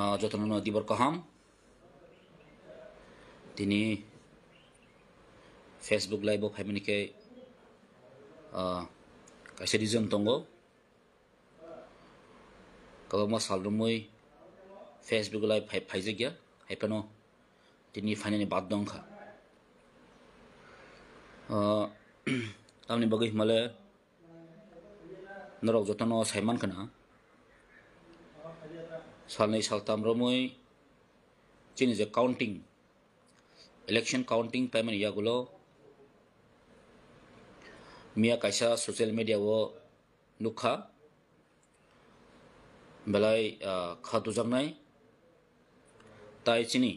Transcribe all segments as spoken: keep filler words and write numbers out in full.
Ah, jotono no dibor kaham. Tini Facebook Live o phaimani khe, ah, kaisa reason tongo. Kwbangma sal romwi Facebook Live phai-, phaijakya, haiphano tini phainani bad dong kha. Ah, tamni bagwi himale norok jotono saiman khna, salnwi saltam romwi chini je counting, election counting paimani yagulo miya kaisa social media o nukha, belai, ah, kha tujaknai, tai chini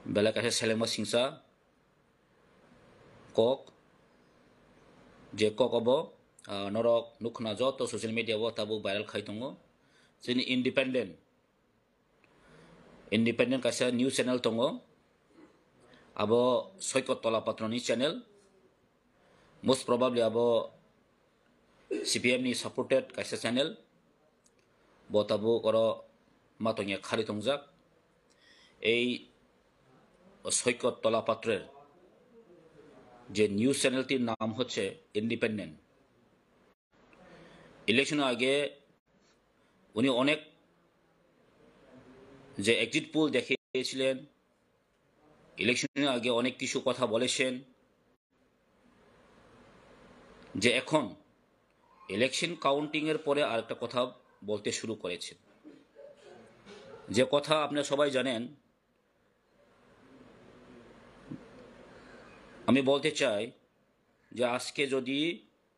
belai kaisa selengma singsa kok, je kok obo, ah, norok nukhna joto social media o tabuk viral khai tongo. Chini independent, independent kaisa news channel tongo, abo Soikot Tola Patroni channel. Most probably abo C P M ni supported kaisa channel. Bo tabuk oro ma tongya khari tongjak. Ei Soikot Tola Patrer je news channel টির নাম হচ্ছে independent. Election আগে উনি অনেক যে exit pole দেখিয়েছিলেন, ইলেকশনের আগে অনেক কিছু কথা বলেছেন, যে এখন ইলেকশন কাউন্টিং এর পরে আরেকটা কথা বলতে শুরু করেছেন। যে কথা আপনারা সবাই জানেন, আমি বলতে চাই যে আজকে যদি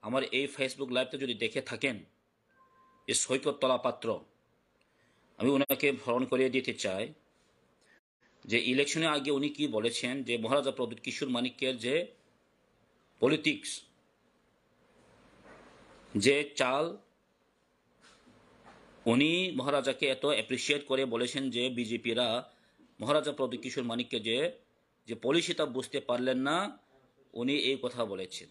আমার এই Facebook লাইভটা যদি দেখে থাকেন, এই সৈকত তলা পাত্র, আমি ওনাকে স্মরণ করিয়ে দিতে চাই যে ইলেকশনের আগে উনি কি বলেছেন যে মহারাজা প্রদ্যুৎ কিশোর মানিক্যের যে পলিটিক্স, যে চাল, উনি মহারাজাকে এত অ্যাপ্রিসিয়েট করে বলেছেন যে বিজেপিরা মহারাজা প্রদ্যুৎ কিশোর মানিক্যের যে, যে পলিসিটা বুঝতে পারলেন না, উনি এই কথা বলেছেন।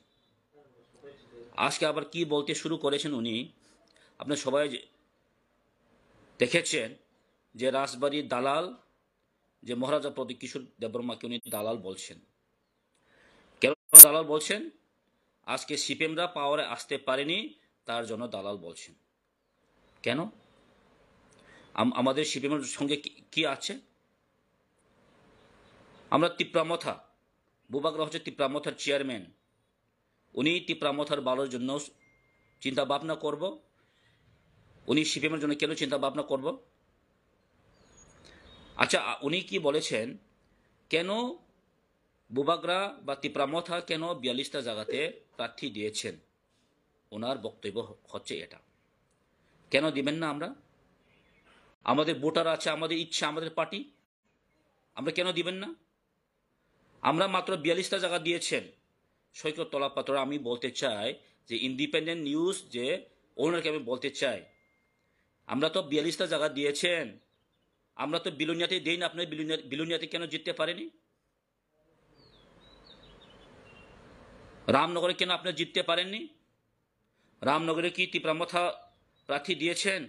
আজকে আবার কি বলতে শুরু করেছেন উনি, আপনারা সবাই যে দেখেছেন যে রাজবাড়ির দালাল, যে মহারাজা প্রদ্যুৎ কিশোর দেববর্মাকে উনি দালাল বলছেন। কেন দালাল বলছেন? আজকে সিপিএমরা পাওয়ারে আসতে পারেনি, তার জন্য দালাল বলছেন। কেন? আম-, আমাদের সিপিএমের সঙ্গে কি, কি আছে? আমরা তিপ্রা মথা, বুবাগ্রা হচ্ছে তিপ্রা মথার চেয়ারম্যান, উনি তিপ্রা মথার ভালোর জন্য চিন্তা ভাবনা করব? উনি সিপিএমের জন্য কেন চিন্তা ভাবনা করব? আচ্ছা, আ, উনি কি বলেছেন, কেন বুবাগ্রা বা তিপ্রা মথা কেন বিয়াল্লিশটা জায়গাতে প্রার্থী দিয়েছেন? ওনার বক্তব্য হ-, হচ্ছে এটা। কেন দিবেন না আমরা? আমাদের ভোটার আছে, আমাদের ইচ্ছা, আমাদের পার্টি, আমরা কেন দিবেন না? আমরা মাত্র বিয়াল্লিশটা জায়গা দিয়েছেন। সৈকত তলাপাত্র, আমি বলতে চাই যে ইন্ডিপেন্ডেন্ট নিউজ যে ওনারকে আমি বলতে চাই, আমরা তো বিয়াল্লিশটা জায়গা দিয়েছেন, আমরা তো বিলোনিয়াতে দেই না, আপনার বিলোনিয়া, বিলোনিয়াতে কেন জিততে পারেনি? রামনগরে কেন আপনি জিততে পারেননি? রামনগরে কি তিপ্রা মথা প্রার্থী দিয়েছেন?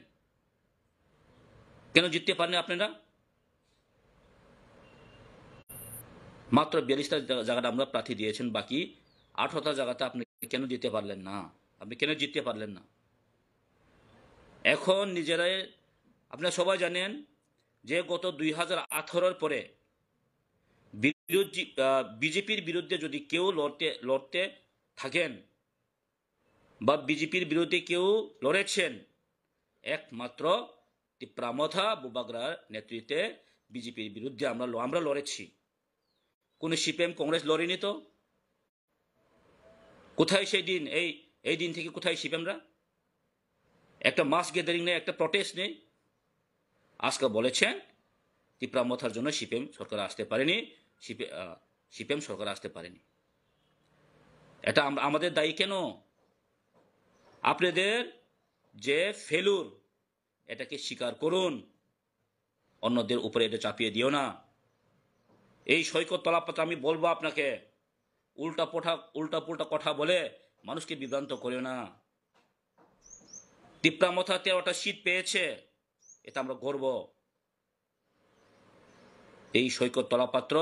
কেন জিততে পারেননি আপনারা? মাত্র বিয়াল্লিশটা জা-, জায়গাটা আমরা প্রার্থী দিয়েছেন, বাকি আঠারোটা জায়গাতে আপনি কেন দিতে পারলেন না? আপনি কেন জিততে পারলেন না? এখন নিজেরাই, আপনারা সবাই জানেন যে গত দুই হাজার আঠারোর পরে বিরোধী, আহ, বিজেপির বিরুদ্ধে যদি কেউ লড়তে, লড়তে থাকেন বা বিজেপির বিরুদ্ধে কেউ লড়েছেন, একমাত্র তিপ্রা মথা বুবাগ্রার নেতৃত্বে বিজেপির বিরুদ্ধে আমরা ল-, আমরা লড়েছি। কোনো সিপিএম কংগ্রেস লড়েনি তো। কোথায় সেই দিন? এই, এই দিন থেকে কোথায় সিপিএমরা? একটা মাস গ্যাদারিং নেই, একটা প্রটেস্ট নেই। আজকে বলেছেন তিপ্রা মথার জন্য সিপিএম সরকার আসতে পারেনি, সিপি-, আহ, সিপিএম সরকার আসতে পারেনি। এটা আম-, আমাদের দায়ী কেন? আপনাদের যে ফেলুর, এটাকে স্বীকার করুন, অন্যদের উপরে এটা চাপিয়ে দিও না। এই সৈকত তলাপাত্র, আমি বলবো আপনাকে, উল্টা পোঠা, উল্টা পুল্টা কথা বলে মানুষকে বিভ্রান্ত করিও না। তিপ্রা মথা তেরোটা সিট পেয়েছে, এটা আমরা গর্ব। এই সৈকত তলাপাত্র,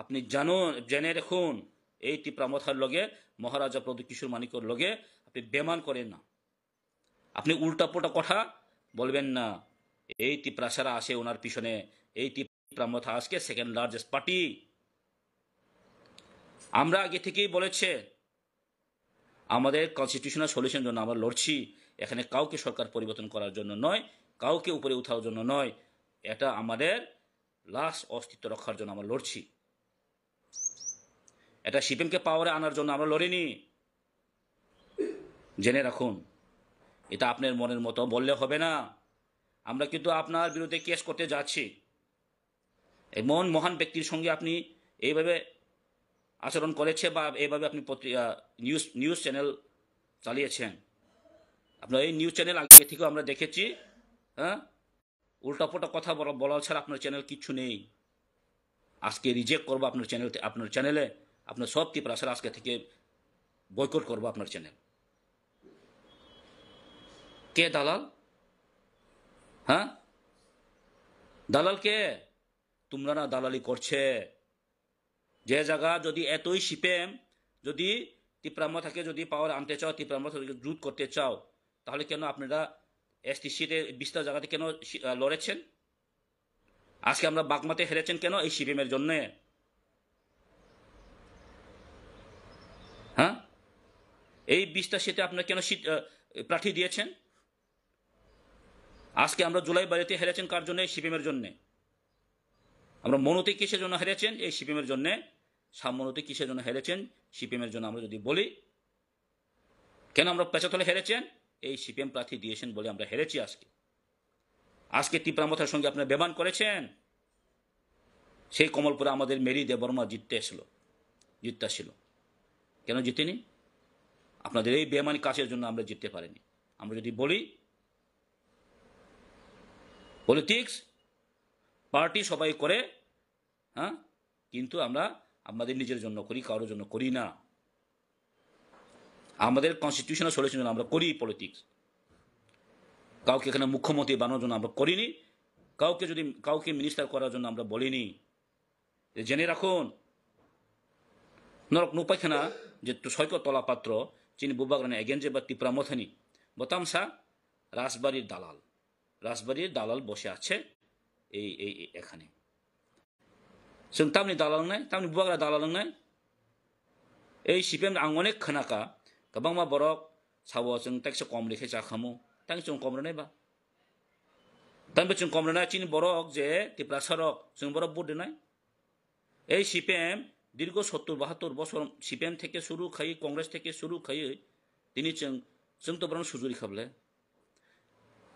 আপনি জানুন, জেনে রাখুন, এই তিপ্রা মথার লগে, মহারাজা প্রদ্যুৎ কিশোর মানিকর লগে আপনি বেমান করেন না। আপনি উল্টাপাল্টা কথা বলবেন না। এই তিপ্রাসারা আছে ওনার পিছনে। এই তিপ্রা মথা আজকে সেকেন্ড লার্জেস্ট পার্টি। আমরা আগে থেকেই বলেছে, আমাদের কনস্টিটিউশনাল সলিউশন জন্য আমরা লড়ছি। এখানে কাউকে সরকার পরিবর্তন করার জন্য নয়, কাউকে উপরে উঠার জন্য নয়। এটা আমাদের লাস্ট অস্তিত্ব রক্ষার জন্য আমরা লড়ছি। এটা সিপিএমকে পাওয়ারে আনার জন্য আমরা লড়িনি। জেনে রাখুন, এটা আপনার মনের মতো বললে হবে না। আমরা কিন্তু আপনার বিরুদ্ধে কেস করতে যাচ্ছি। এমন মহান ব্যক্তির সঙ্গে আপনি এইভাবে আচরণ করেছে বা এইভাবে আপনি পত্রি-, আহ, নিউজ, নিউজ চ্যানেল চালিয়েছেন। আপনার এই নিউজ চ্যানেল আগে থেকেও আমরা দেখেছি, হ্যাঁ? উল্টাপাল্টা কথা বলা, বলা ছাড়া আপনার চ্যানেল কিচ্ছু নেই। আজকে রিজেক্ট করবো আপনার চ্যানেল, আপনার চ্যানেলে, আপনার সব তিপ্রাসারা আজকে থেকে বয়কট করবো আপনার চ্যানেল। কে দালাল? হ্যাঁ, দালাল কে? তোমরা না দালালি করছে। যে জায়গা যদি এতই সিপিএম, যদি তিপ্রা মথাকে যদি পাওয়ার আনতে চাও, তিপ্রা মথাকে জুট করতে চাও, তাহলে কেন আপনারা এসটি সিটে বিশটা জায়গাতে কেন সি-, আহ, লড়েছেন? আজকে আমরা বাগমাতে হেরেছেন কেন? এই সিপিএম এর জন্য। হ্যাঁ, এই বিশটা সিটে আপনারা কেন সিট, আহ, প্রার্থী দিয়েছেন? আজকে আমরা জুলাই বাড়িতে হেরেছেন কার জন্য? এই সিপিএম এর জন্য। আমরা মনুতে কিসের জন্য হেরেছেন? এই সিপিএম এর জন্য। সামনুতে কিসের জন্য হেরেছেন? সিপিএম এর জন্য। আমরা যদি বলি, কেন আমরা পেছাতলে হেরেছেন? এই সিপিএম প্রার্থী দিয়েছেন বলে আমরা হেরেছি আজকে। আজকে তিপ্রা মথার সঙ্গে আপনারা বেমান করেছেন। সেই কমলপুরে আমাদের মেরি দেববর্মা জিততে এসেছিল, জিততে ছিল। কেন জিতেনি? আপনাদের এই বেমানি কাজের জন্য আমরা জিততে পারিনি। আমরা যদি বলি, পলিটিক্স, পার্টি সবাই করে, হ্যাঁ, কিন্তু আমরা আমাদের নিজের জন্য করি, কারোর জন্য করি না। আমাদের কনস্টিটিউশনাল সলিউশন আমরা করি পলিটিক্স। কাউকে এখানে মুখ্যমন্ত্রী বানানোর জন্য আমরা করিনি, কাউকে যদি, কাউকে মিনিস্টার করার জন্য আমরা বলিনি। যে জেনে রাখুন, নরক নুপাইখানা যে সৈকত তলাপাত্র, চিনি বুবাগ্রানি এগেন যে বা তিপ্রা মথানি, বতামসা রাজবাড়ির দালাল, রাজবাড়ির দালাল বসে আছে এই, এই, এই এখানে। Chwng tamni dalal wngnai, tamni bubagra dalal wngnai. Ei C P M ang onek khwnakha, kwbangma borok sao chwng teksa kom rikhe chakhamu, tang chwng kom rwnai ba. Tambo chwng kom rwnai chini borok je Tiprasa rok, chwng borok vote rwnai. Ei C P M dirgo sottur bahattur bosor C P M theke suru khai, Congress theke suru khai, tini chwng, chwng to borok sujuri khablai.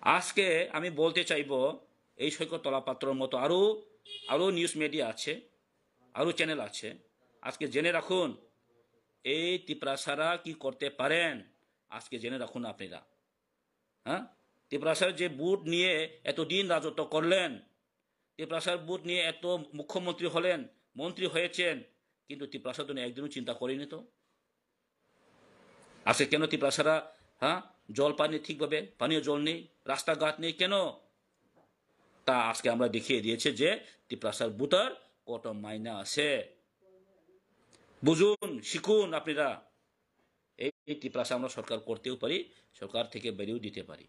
আজকে আমি বলতে চাইবো, এই সৈকত তলাপাত্রর মতো আরো, আরো news media আছে, আরো চ্যানেল আছে। আজকে জেনে রাখুন, এই তিপ্রাসারা কি করতে পারেন, আজকে জেনে রাখুন আপনারা। হ্যাঁ, তিপ্রাসার যে ভোট নিয়ে এতদিন রাজত্ব করলেন, তিপ্রাসার ভোট নিয়ে এত মুখ্যমন্ত্রী হলেন, মন্ত্রী হয়েছেন, কিন্তু তিপ্রাসার জন্য একদিনও চিন্তা করেনি তো। আজকে কেন তিপ্রাসারা, হ্যাঁ, জল পানি ঠিকভাবে, পানীয় জল নেই, রাস্তাঘাট নেই কেন? তা আজকে আমরা দেখিয়ে দিয়েছে যে তিপ্রাসার ভোটার কত মাইনা আছে। বুঝুন, শিখুন আপনারা। এই, এই তিপ্রাসা আমরা সরকার করতেও পারি, সরকার থেকে বেরিয়েও দিতে পারি।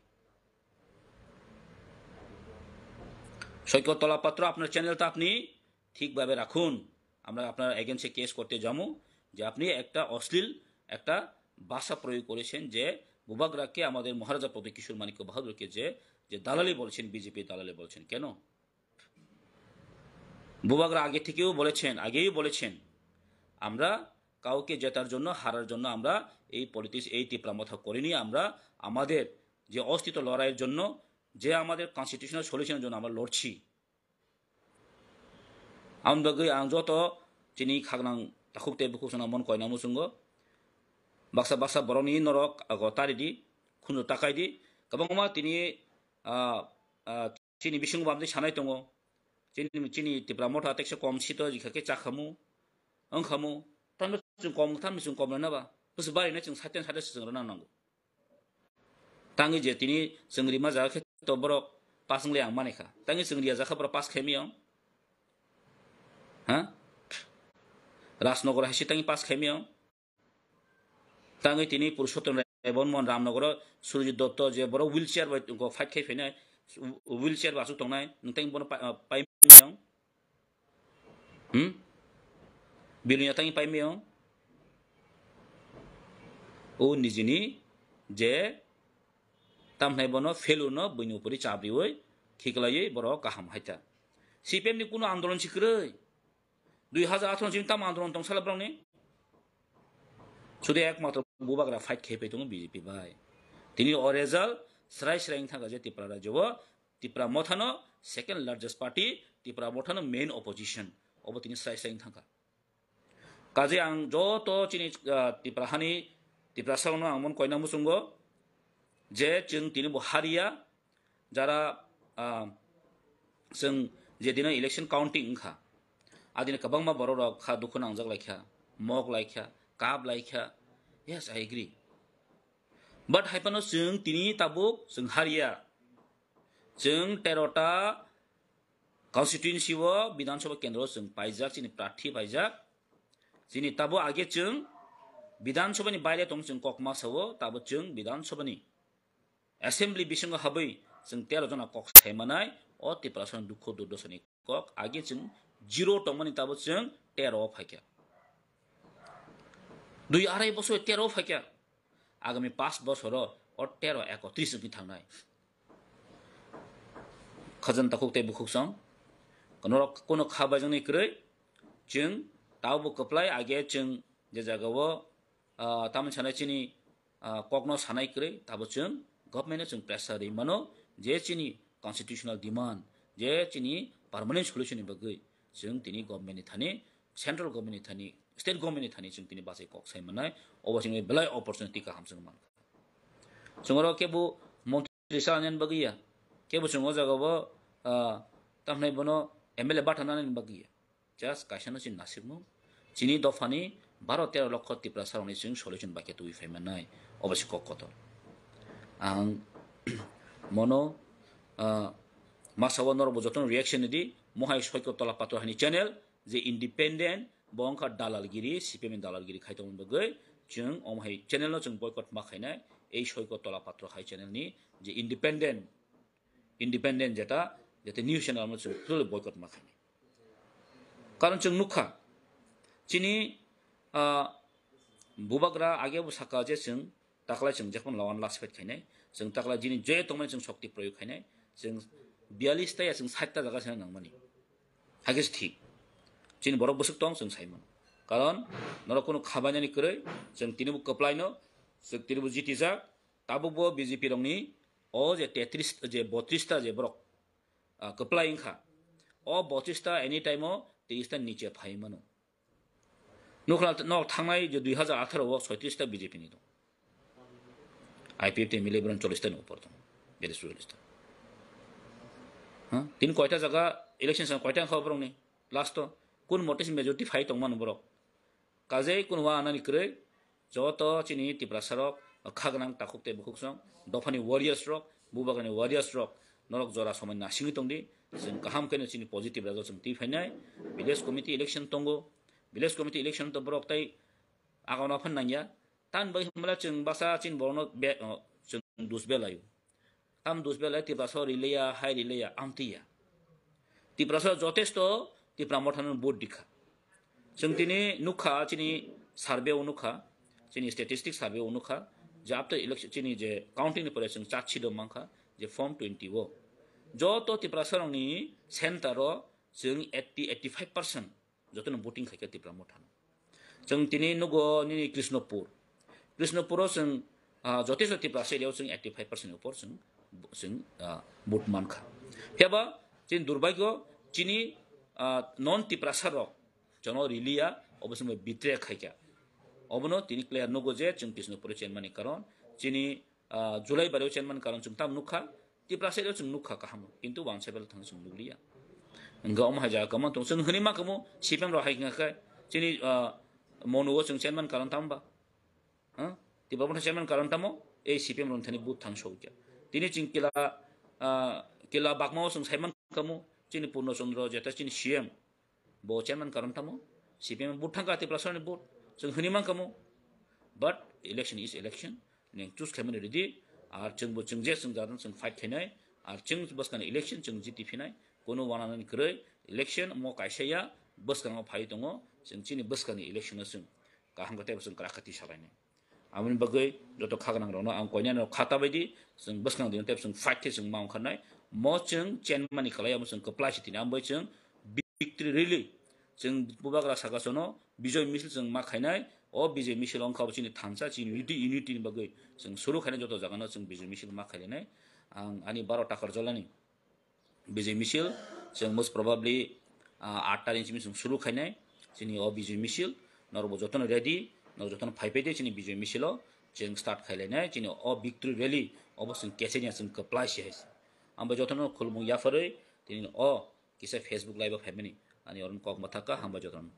সৈকত তলাপাত্র, আপনার চ্যানেলটা আপনি ঠিকভাবে রাখুন। আমরা আপনার এগেনস্টে কেস করতে যাবো যে আপনি একটা অশ্লীল একটা ভাষা প্রয়োগ করেছেন যে বুবাগ্রাকে, আমাদের মহারাজা প্রদ্যুৎ কিশোর মাণিক্য বাহাদুরকে যে, যে দালালি বলছেন, বিজেপি দালালি বলছেন। কেন? বুবাগ্রা আগে থেকেও বলেছেন, আগেই বলেছেন, আমরা কাউকে জেতার জন্য, হারার জন্য আমরা এই পলিটিক্স, এই তিপ্রা মথা করিনি। আমরা আমাদের যে অস্তিত্ব লড়াইয়ের জন্য, যে আমাদের কনস্টিটিউশনাল সলিউশনের জন্য আমরা লড়ছি। Ang bagwi ang joto chini khagnang takhuk tei bukhuk chwngno mon koina muchungo. Baksa baksa borokni norok ago taridi, khunju takai di. Kwbangma tini, ah, ah, chini bisingo bamdi sanai tongo. Chini, chini Tipra Motha teksa kom sito jikha khe chakhamu, wngkhamu. Tamno chwng kom, tamni chwng kom rwna ba. Bwswk bari nai chwng saitan saitan se chwng rwna nango. Tangwi je tini chwng rima jaga khe to borok pass wng le ang mani kha. Tangwi chwng riya jakha borok pass khaimiyong. Ha? Rajnagar hai se tangwi pass khaimiyong. Tangwi tini Purushottom Rai, Bon Mohan Ramnagar o Surjit Dotto je borok wheelchair bai fight khai phainai, wheelchair bai aswk tongnai, nwng tangwi bono pa-, paimiyong. Hmm? Bilonia tangwi paimiyong. O nijini je tamhnai bono failure no buini upori chabriwi khiklaiwi borok kaham haita. C P M ni kuno andolon si kwrwi. Dui hajar atharo simi tamo andolon tong sala borokni? Sudu ekmatro bubagra fight khe pai tongo B J P bai. Tini o result srai srai wng thangkha je Tipra rajyo o Tipra Mothano second largest party, Tipra Mothano main opposition. Obo tini srai srai wng thangkha. Kaje ang joto chini, ah, Tipra hani, Tiprasa no ang mon koina muchungo je chwng tini bo hariya, jara, ah, chwng je dino election counting wngkha, adini kwbangma borok rok kha dukhu nangjak laikha, mok laikha, kap laikha. Yes, I agree. But hai phano chwng tini tabuk chwng hariya. Chwng tero ta constituency o Bidhan Sabha kendro chwng paijak, chini prarthi paijak. Chini tabo age chwng Bidhan Sabha ni baire tong chwng kok ma sao, tabo chwng Bidhan Sabha ni assembly bisingo habwi chwng tero jona kok sai manai, o Tiprasa ni dukho durdosa ni kok age chwng zero tongmani tabo chwng tero o phaikha. Dui arai bosor tero o phaikha. Agami pas bosoro o tero ekotris wngwi thangnai. Khajang takhuk tei bukhuk song. Norok kuno kha baijaknai kwrwi. Chwng tabo kwplai age chwng je jagao, ah, tamni sanai chini, ah, kokno sanai kwrwi, tabo chwng government no chwng pressure ri mano je chini constitutional demand, je chini permanent solution ni bagwi chwng tini government ni thani, central government ni thani, state government ni thani chwng tini bachai kok sai manai, obo chini belai opportunity kaham chwng mankha. Chwng oro kebo montri Risa nani bagwi ya. Kebo chwng o jaga bo, ah, tamhnai bono M L A batha nani bagwi ya. Just kaisa no chini nasikmung. Chini dophani baro tero lokho Tiprasa rokni chwng solution bai khe twi phai manai. Obo se kok kotor. Ang mono, ah, masa o norok bo jotono reaction di. Mohai Soiko Tola Patro hani channel. Je independent, bo wngkha dalalgiri, C P M ni dalalgiri khai tongmani bagwi chwng omo hai channel no chwng boycott ma khainai, ei Soiko Tola Patro hai channel ni je independent, independent jeta, jete news channel no chwng totally boycott ma khainai. Karon chwng nukha, chini, ah, bubagra age bo saka je chwng taklai chwng jephano lawan last fight khainai, chwng taklai jini je tongmani chwng shokti proyog khainai, chwng biyalish ta ya chwng sait ta jaga se nangmani. Hakhe se thik. Chini borok bwswk tong chwng sai mano. Karon norok kunu khabainani kwrwi chwng tini bo kwplai no, chwng tini bo jitijak, tabuk bo B J P rokni o je tetris, je botris ta je borok, ah, kwplai wngkha. O botris ta any time o tris ta niche phai mano. Nukla nok thangnai je dui hajar atharo o soitris ta B J P ni dong. I P F T M L A borok chollish ta ni upor dong. Biyalish chollish ta. Ha? Tini koita jaga election sa koita wngkha borok ni? Last o kun mote se majority phai tong mano borok? Kajei kun wa anani kwrwi joto chini Tiprasa rok, kha gwnang takhuk tei bukhuk song, dophani warriors rok, bubagrani warriors rok, norok jora somoi nasingwi tongdi. Chwng kaham khe no chini positive rajak chwng twi phainai. Village committee election tongo. Village committee election to borok tai agona phan nangya. Tan bai hwnmala chwng basa chini borokno be-, o, chwng dus belaio. Tam dus belai Tiprasa rileya, hai rileya, amtiya. Tiprasa jotesto Tipra Mothano vote dikha. Chwng tini nukha, chini survey o nukha, chini statistic survey o nukha, je after election chini je counting ni pore chwng charge sheet o mankha, je form twenty o. Joto Tiprasa rokni center o chwng eighty, eighty-five percent jotono voting khaikha Tipra Mothano. Chwng tini nugo nini Krishnapur. Krishnapur o chwng, ah, jotesto Tiprasa area o chwng eighty-five percent ni upor chwng, chwng, ah, vote mankha. Phiya ba chini durbagyo chini, ah, non Tiprasa rok jono riliya, obo chwng betray khaikha. Obono tini clear nugo je chwng Krishnapur o chenmani karon chini, ah, July bari o chenmani karon chwng tam nukha. Tiprasa rok chwng nukha kaham, kintu wansa bela thang chwng nukliya. Hwnkhe omo hai jaga kwmang tong, chwng hwnwi ma kamo C P M rok hai wngkha khe chini, ah, monu o chwng chairman karon tamo ba? Ha? Tipra Motha chairman karon tamo? Ei C P M rok thani vote thang sokya. Tini chwng kila, ah, Kila bakmao chwng saiman kamo, chini Purno Chandra jeta chini C M, bo chairman karon tamo, C P M vote thangka Tiprasani vote, chwng hini man kamo. But election is election, neng choose khaimani ready, ar chwngbo chwng je chwng jadan chwng fight khainai, ar chwng bwskangni election chwng jiti phinai, kono wananani kwrwi, election mo kaisa ya, bwskango phai tongo, chwng chini bwskangni election o chwng kaham khe teibo chwng kwrak khe twi salainai. Aboni bagwi joto kha gwnang rokno ang koinani rok kha ta baidi, chwng bwskang dino tei chwng fight khe chwng ma wngkha nai. Mo chwng chenmani kwlai amo chwng kwplai si tini, amo bai chwng victory rally, chwng bubagra saka sono bijoy misil chwng ma khainai. O bijoy misil wngkha bo chini thansa, chini unity, unity ni bagwi chwng suru khainai, joto jagano chwng bijoy misil ma khailainai. Ang ani baro takar jolani bijoy misil, chwng most probably, ah, aat tarikh simi chwng suru khainai chini o bijoy misil. Norokbo jotono ready, norok jotono phai phai de chini bijoy misilo chwng start khailainai. Chini o victory rally obo chwng kechenia chwng kwplai si hai. Ang bai jotono khulumung yapharwi tini o kisa Facebook live o phaimani ani oro kok mwthaka, hambai jotono.